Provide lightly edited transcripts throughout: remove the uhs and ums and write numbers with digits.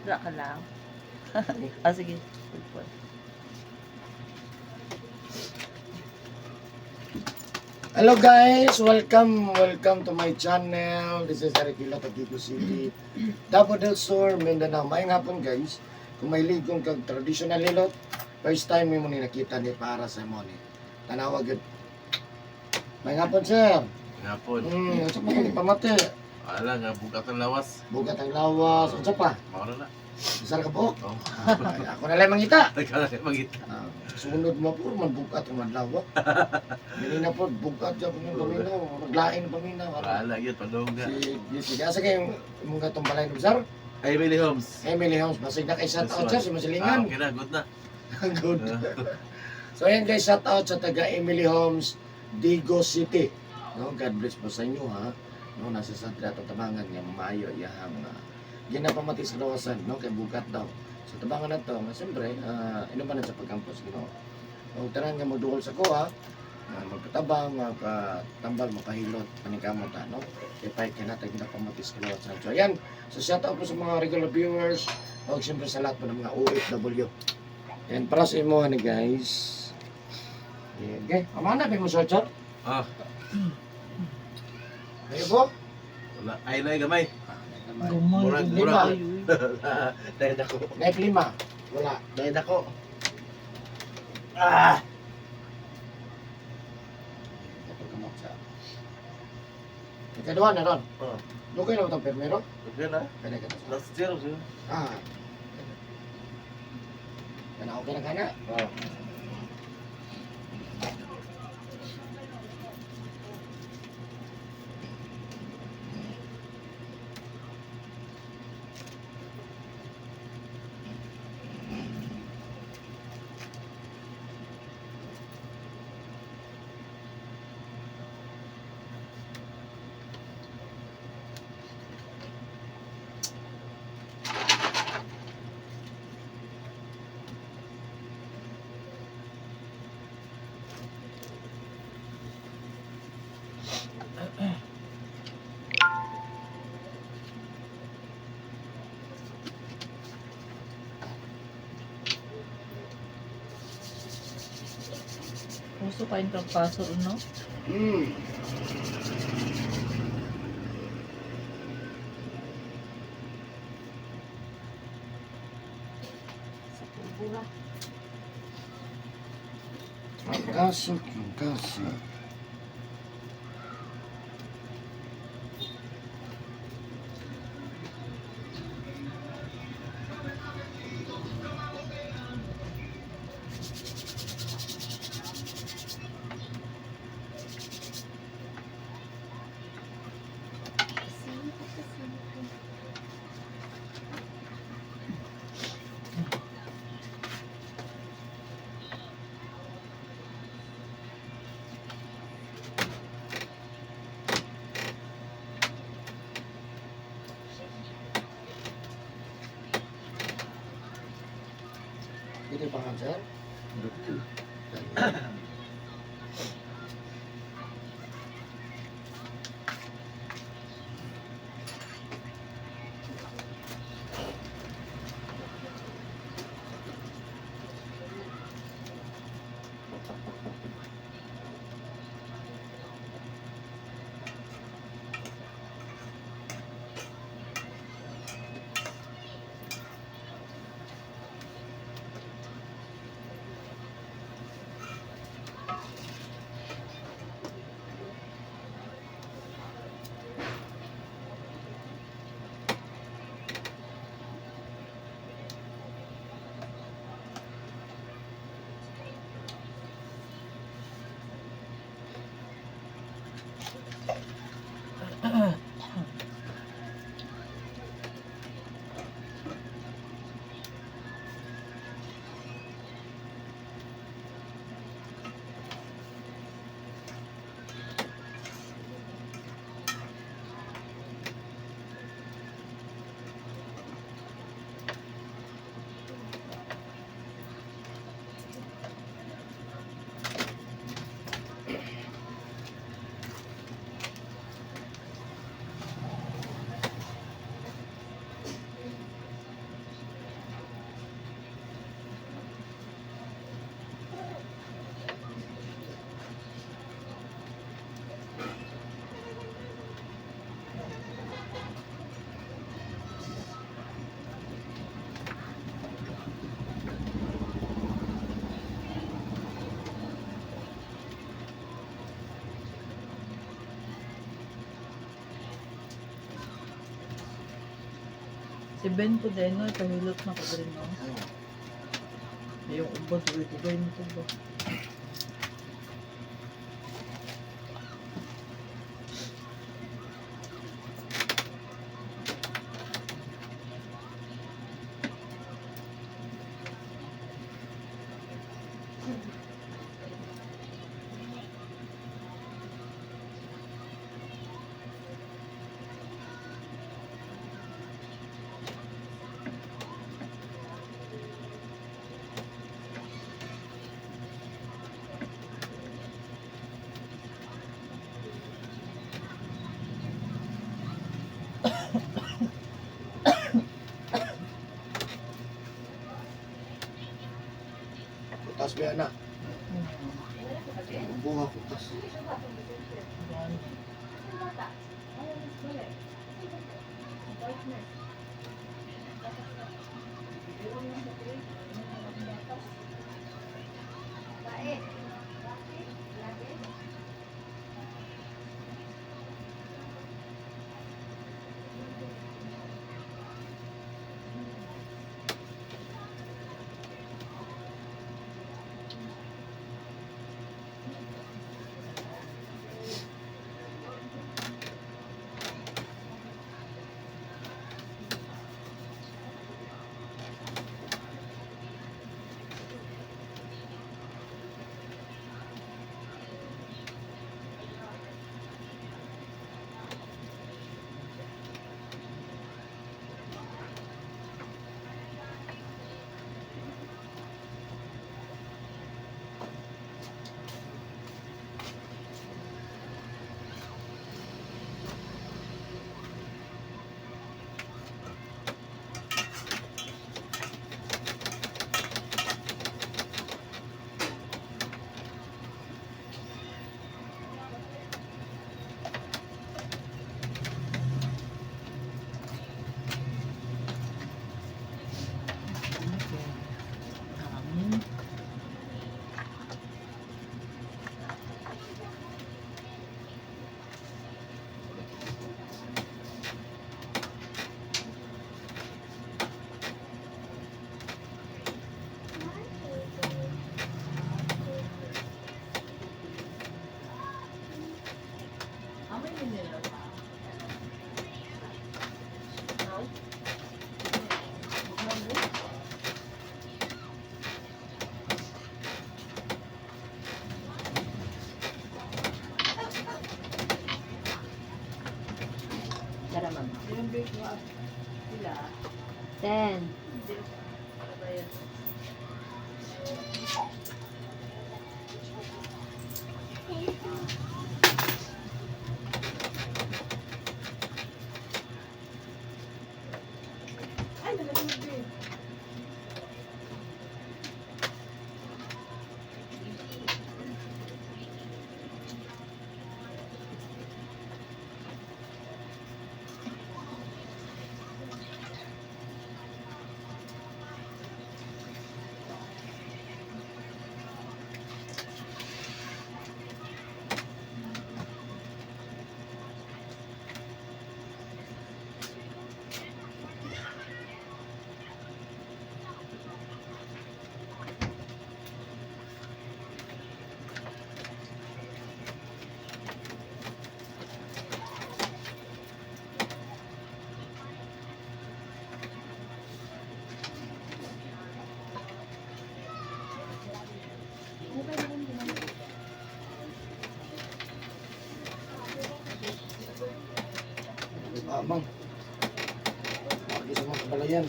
Wala ka lang. Ah, sige. Good. Hello guys! Welcome! Welcome to my channel. This is Eric Villa, Taguig City, Davao del Sur, Mindanao. Maayong hapon, guys. Kung may ligong kag traditional hilot, first time mo ni nakita ni para sa mo ni. Tanawa gud. Maayong hapon, sir. Ngapon. Unsa pa ni pamati? Ala nga bugat ang lawas. Bugat ang lawas. Unsa pa? Mao na na. Isa ra ka buok. Oh. Ay, ako na lang mangita. Teka lang mangita. Ah, sunod mo puro man bugat ang madlawa. Dili na po bugat jud ng paminaw, naglain ang paminaw. Wala gyud padong nga. Si sige, asa kayo imong katong balay no, sir? Emily Holmes. Emily Holmes, basig na kay shout out, sir, si Ah, Masilingan. okay na, good na. Good. So ayan guys, shout out sa taga Emily Holmes, Digo City. No, God bless po sa inyo ha. No, nasa sa atong tabangan nga maayo iyahang ginapamati sa lawasan, no, kay bugat daw. Sa tabangan na to, nga siyempre, inuman na sa pagkampos Ginoo. Og tanan nga magduol sa kuha, magpatabang, magpatambal, mapahilot, paningkamot ha, no? Kay pay kay natin ginapamati sa kalawasan. So ayan, so shout out po sa mga regular viewers, og siyempre sa lahat po ng mga OFW. Ayan, para sa imo ni guys. Okay, amana ba mo sir? Sir? Ah, Ayo po. wala. Ay na gamay. Gumay, Murag, gumay. murag. Uy, uy. Dahil ako. Naip lima. Wala. Dahil ako. Ah! Ito kamot sa. Ikaduha na ron. Oh, Dugay na ba itong permero? okay na. Kaya ka na. Last year, sir. Ah. Kana okay na kana. Oh. Gusto kain kang paso, no? Sa pulbura. Kaso, kaso. Ito yung pangan, sir? Si Ben ko din, no? Pahilot na ko din, no? Yung ubo, dugay-dugay nito ba? Kutas ba na? Ubo ha, kutas. Yan. Okay. Hangin. Amoy nila. Tara, mama. Yung break mo ah. Sila. 10. Sabayan. Ay, nalaglag din. Amang. Lagi sa mga kabalayan.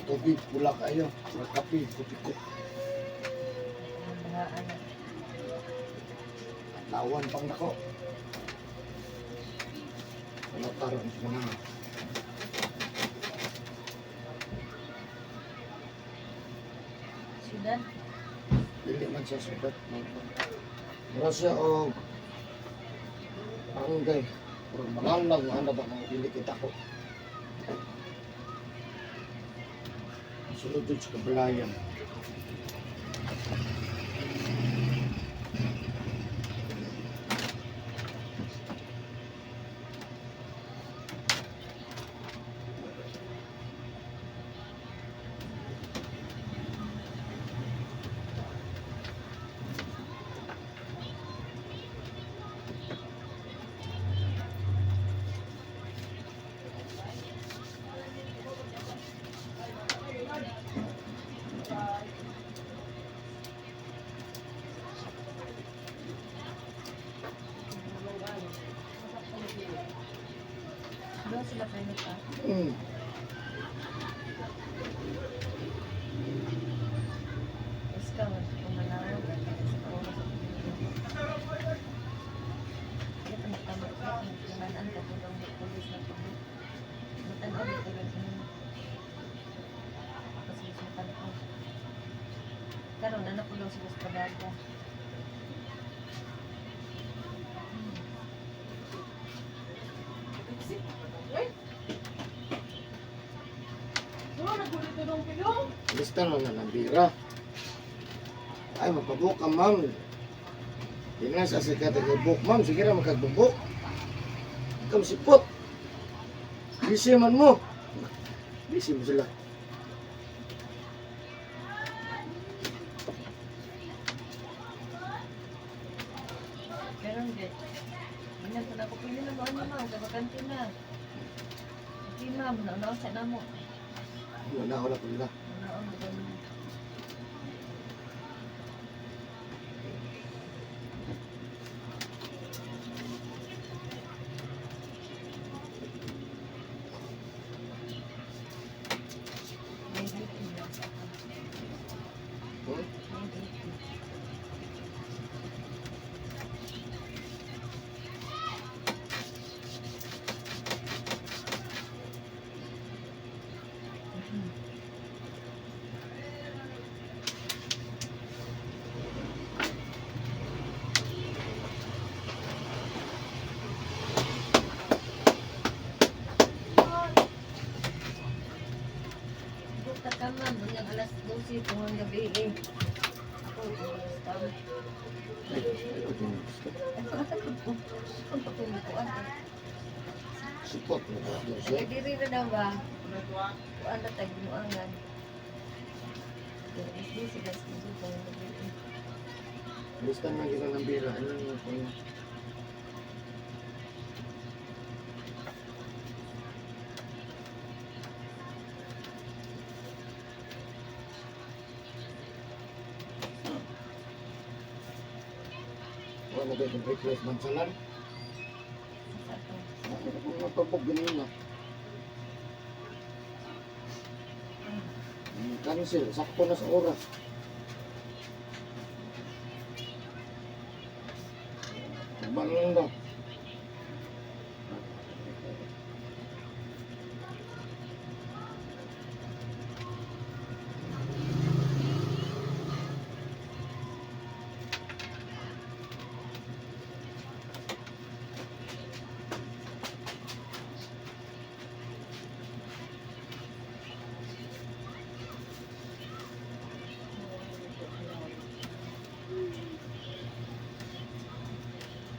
Tubig, pula kayo. Pula kape, kupiko. Mga ano. Lawan pang nako. Ano taron mga Sudan. dili man siya sugat. Mura siya og panggay. Pero malalag nga na ba mga dili kita ko. Sulod dun sa kabalayan. Sila permit ah. Iska, kumanawag. Sa oras sa Kaya tama-tama ka. Kumanaan ka tulong ng pulis na tulong. Matanaw na tulong sa Kasi sa matanaw. Karon, anak ko lang sila sa kabaga. Lista na na ng bira. Ay, magpabuk ka, ma'am. Di na sa sikat ang book, ma'am. Sige na, magkagbubuk. Ikaw sipot. Busy man mo. Busy mo sila. Pero hindi. Ginang ko na ako pwede na ba ano ma'am, kabakante na. Okay ma'am, naunaw sa namo. Wala, wala, wala. Naunaw na ba Hmm? Buta ka ma'am, hanggang alas 12 kung ang gabi eh. Ako, oras ka. Ay, ay, ay, Kung patulog eh. Sipot. Ay, diri na daw ba? Kuan na tayo ginuangan. Alas 12, alas 12 kung ang gabi eh. Lista na kita ng bira. Ano yung kung wala ba itong request bansalan? Sa ato. Ano kung mapabog ganun na? Cancel. Sakto na sa oras. Tama lang daw.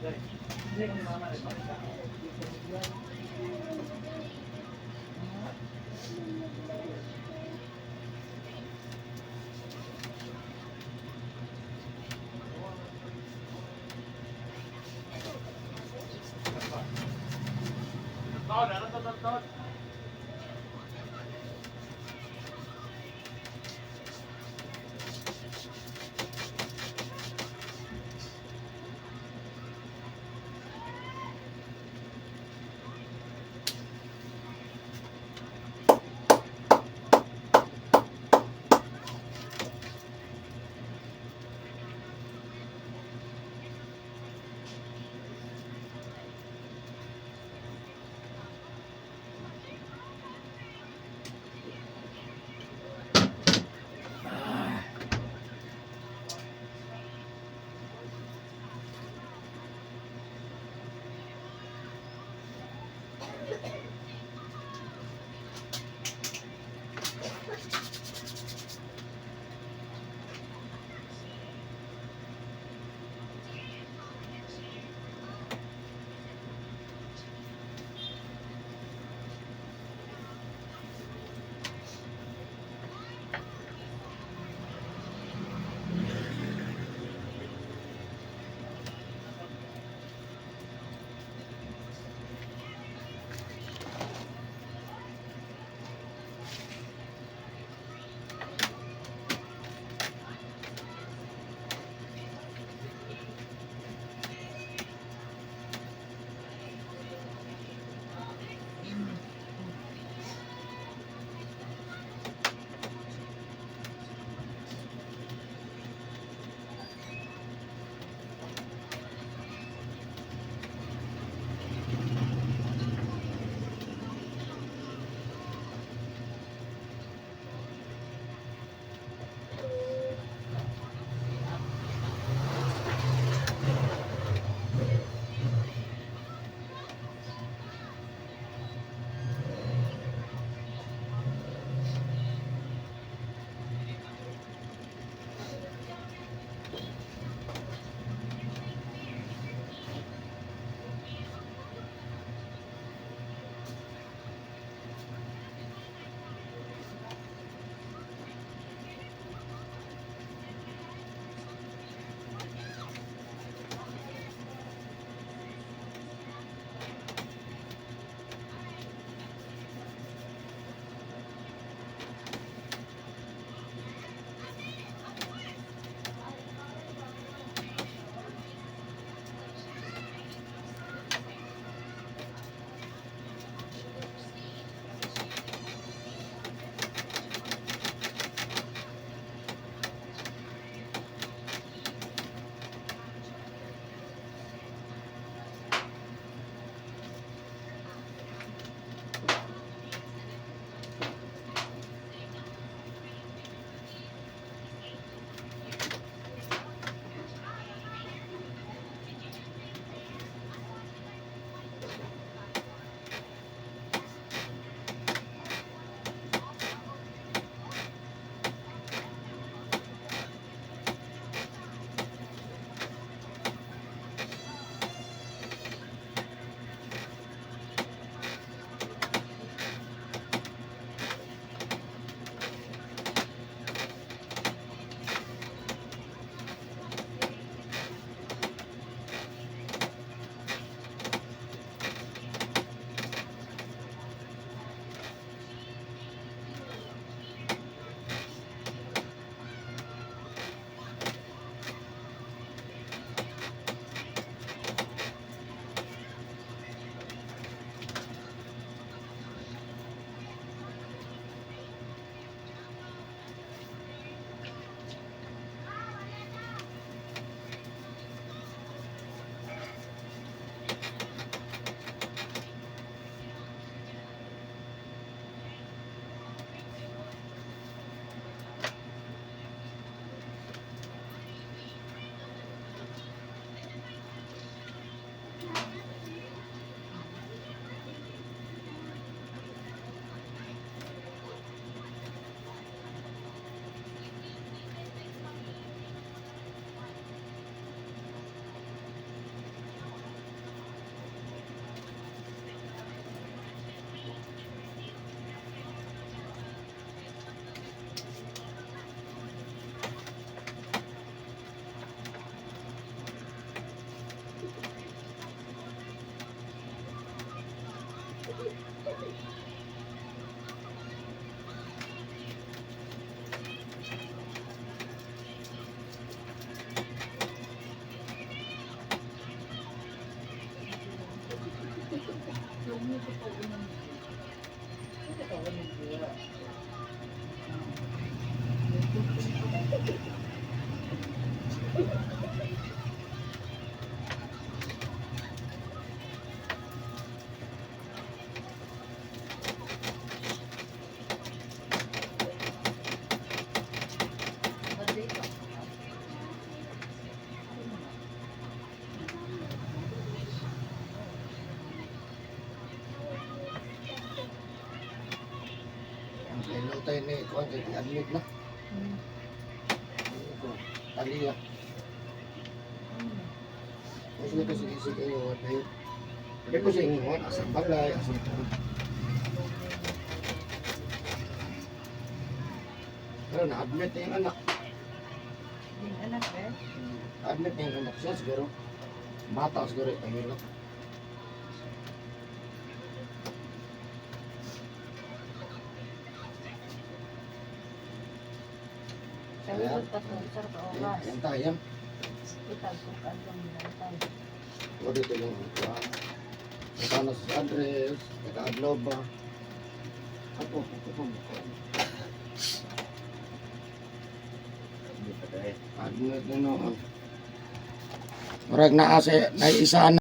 Hindi kang mama nagpakita. Bantay ni kuan kay admit na. Ko. Taliya. Kasi ito sige sige yung dahil. Hindi ko siya ingon asang balay, asang kuan. Pero na-admit na yung anak. Yung anak eh. Admit na yung anak siya siguro. Bata siguro yung pahilot. Sa hilot pa to, sa ka oras. Yan tayo. Hospital kung kaadlong nilantay. O dito yung kuan. Sana sa address, taga-adlaw ba? Ato, ato po. Hindi pa dahil. Admit na noon. Murag naa sa naiisaan.